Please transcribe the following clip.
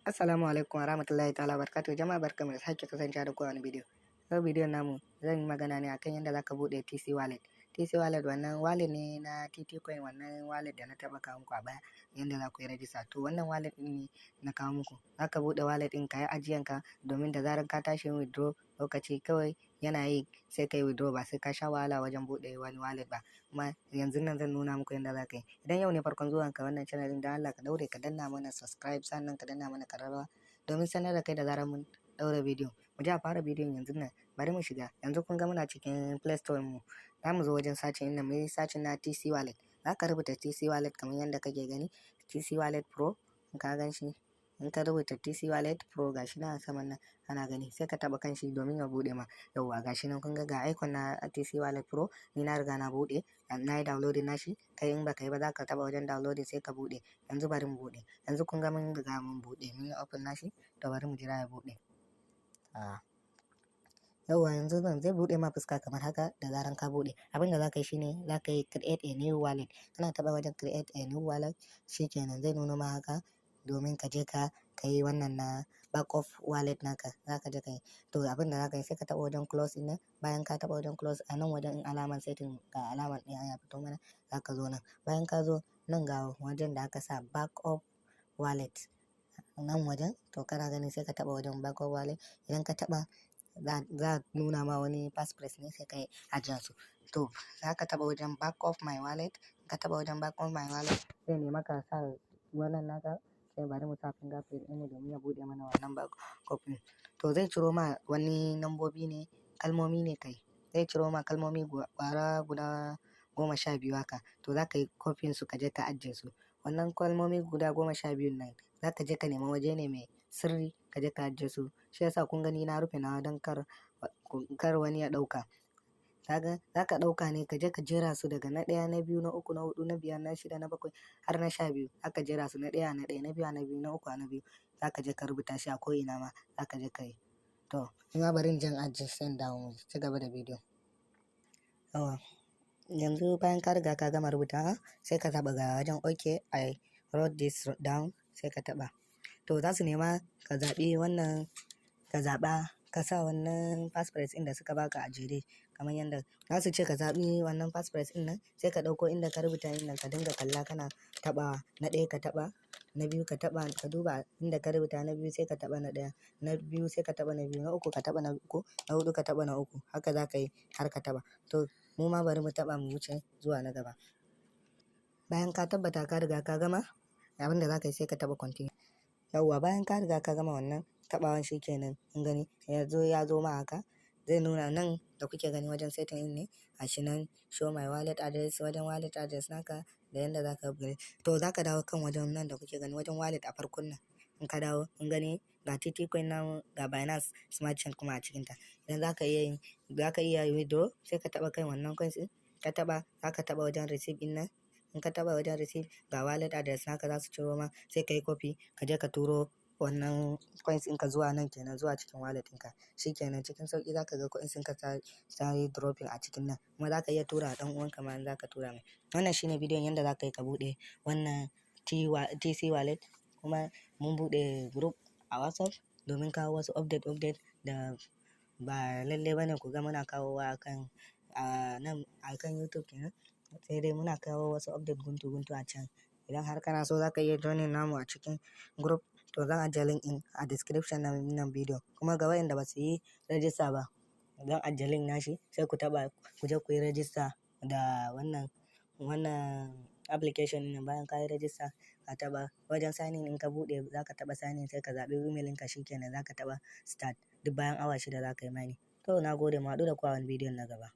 Assalamu alaikum wa rahmatullahi ta'ala barakatuhu. Jama'a, barkamu da sake kasancewa da ku a wani bidiyo. Yau bidiyon namu zan yi magana ne akan yadda zaka buɗe TC wallet. TC wallet wannan wallet ne na TT coin, wannan wallet da na taɓa kawo muku a baya, yadda za ku yi rajista. To, wannan wallet ɗin ne na kawo muku. Zaka buɗe wallet ɗin, ka yi ajiyan ka, domin da zarar ka tashi yin withdraw, lokaci kawai yana yi sai ka yi withdraw, ba sai ka sha wahala wajen buɗe wani wallet ba. Kuma yanzu nan zan nuna muku yadda za ka yi. Idan yau ne farkon zuwan ka wannan channel ɗin, don Allah ka daure ka danna mana subscribe, sannan ka danna mana ƙararrawa domin sanar da kai da zarar mun ɗaura bidiyo. Mu je a fara bidiyon yanzu nan. Bari mu shiga. Yanzu kun ga muna cikin Play Store mu. Za mu zo wajen searching inda mu yi searching na TC wallet. Za ka rubuta TC wallet kamar yadda kake gani, TC wallet Pro. In ka gan shi, in ka rubuta TC wallet Pro, gashi nan a saman nan ana gani, sai ka taɓa kan shi domin ya buɗe ma. Yauwa, gashi nan kun ga, ga icon na TC wallet Pro. Ni na riga na buɗe, na yi downloading nashi. Kai in baka yi ba, za ka taɓa wajen downloading sai ka buɗe. Yanzu bari mu buɗe. Yanzu kun ga mun riga mun buɗe, mun yi open nashi. To, bari mu jira ya buɗe. Yauwa, yanzu nan zai buɗe ma fuska kamar haka. Da zaran ka buɗe, abin da za ka yi shine za ka yi create a new wallet. Kana taɓa wajen create a new wallet, shikenan zai nuno ma haka domin ka je ka yi wannan na backup wallet naka za ka je ka yi. To, abin da za ka yi, sai ka taɓa wajen close ɗin nan. Bayan ka taɓa wajen close, a nan wajen in alamar setting, ga alamar ɗaya ya fito mana, za ka zo nan. Bayan ka zo nan, ga wajen da aka sa backup wallet nan wajen. To, kana gani, sai ka taɓa wajen backup wallet. Idan ka taɓa, za a nuna ma wani passphrase ne, sai ka yi ajiyar su. To, za ka taɓa wajen backup my wallet. Ka taɓa wajen backup my wallet, zai nema ka sa wannan naka. Sai bari mu sa fingerprint ɗinmu domin ya buɗe mana wannan backup ɗin. To, zai ciro ma wani nambobi ne, kalmomi ne kai. Zai ciro ma kalmomi ƙwara guda 12 haka. To, za ka yi copying su, ka je ka ajiye su. Wannan kalmomi guda 12n nan, za ka je ka nema waje ne mai sirri, ka je ka ajiye su. Shi yasa kun gani na rufe nawa don kar wani ya ɗauka. Kaga za ka ɗauka ne, ka je ka jera su daga na ɗaya, na biyu, na uku, na huɗu, na biyar, na shida, na bakwai, har na 12. Za ka jera su na ɗaya, na ɗaya, na biyu, na biyu, na uku, na biyu. Za ka je ka rubuta shi a ko'ina ma za ka je ka yi. To, nima bari in je in ajiye, sai in dawo mu ci gaba da bidiyon. Yauwa, yanzu bayan ka riga ka gama rubutawa, sai ka taɓa ga wajen "Okay, I wrote this down", sai ka taɓa. To, za su nema ka zaɓi wannan, ka zaɓa, ka sa wannan passphrase ɗin da suka baka a jere kamar yadda za su ce ka zaɓi wannan passphrase ɗin nan. Sai ka ɗauko inda ka rubuta ɗin nan, ka dinga kalla kana taɓawa. Na ɗaya ka taɓa, na biyu ka taɓa, ka duba inda ka rubuta na biyu, sai ka taɓa na ɗaya, na biyu sai ka taɓa na biyu, na uku ka taɓa na uku, na huɗu ka taɓa na uku. Haka za ka yi har ka taɓa. To, mu ma bari mu taɓa mu wuce zuwa na gaba. Bayan ka tabbata ka riga ka gama, abin da za ka yi, sai ka taɓa continue. Yauwa, bayan ka riga ka gama wannan taɓawan, shi kenan. Kun gani, yanzu ya zo ma haka. Zai nuna nan da kuke gani wajen setting ɗin ne. Gashi nan, show my wallet address, wajen wallet address naka da yanda za ka upgrade. To, za ka dawo kan wajen nan da kuke gani, wajen wallet a farkon nan. In ka dawo, kun gani, ga TT coin namu, ga Binance Smart Chain kuma a cikinta. Idan za ka iya yin, za ka iya withdraw, sai ka taɓa kan wannan coins ɗin. Ka taɓa, za ka taɓa wajen receive ɗin nan. In ka taɓa wajen receive, ga wallet address naka za su ciro ma, sai ka yi copy, ka je ka turo wannan coins ɗinka zuwa nan kenan, zuwa cikin wallet ɗinka. Shi kenan, cikin sauƙi za ka ga coins ɗinka ta yi dropping a cikin nan. Kuma za ka iya tura wa ɗan uwanka ma in za ka tura mai. Wannan shine bidiyon yanda za ka yi ka buɗe wannan TC wallet. Kuma mun buɗe group a WhatsApp domin kawo wasu update update da ba lalle ba ne ku ga muna kawowa a kan a nan a kan YouTube kenan. Sai dai muna kawo wasu update guntu guntu a can. Idan har kana so, za ka iya joining namu a cikin group. To, zan ajiye link ɗin a description na wannan bidiyo. Kuma ga wayanda ba su yi register ba, zan ajiye link nashi, sai ku taɓa ku je ku yi register da wannan application ɗin. Bayan ka yi register, ka taɓa wajen sign in. In ka buɗe, za ka taɓa sign in, sai ka zaɓi email ɗinka, shi kenan za ka taɓa start. Duk bayan awa 6 za ka yi mining. To, na gode, mu haɗu da ku a wani bidiyon na gaba.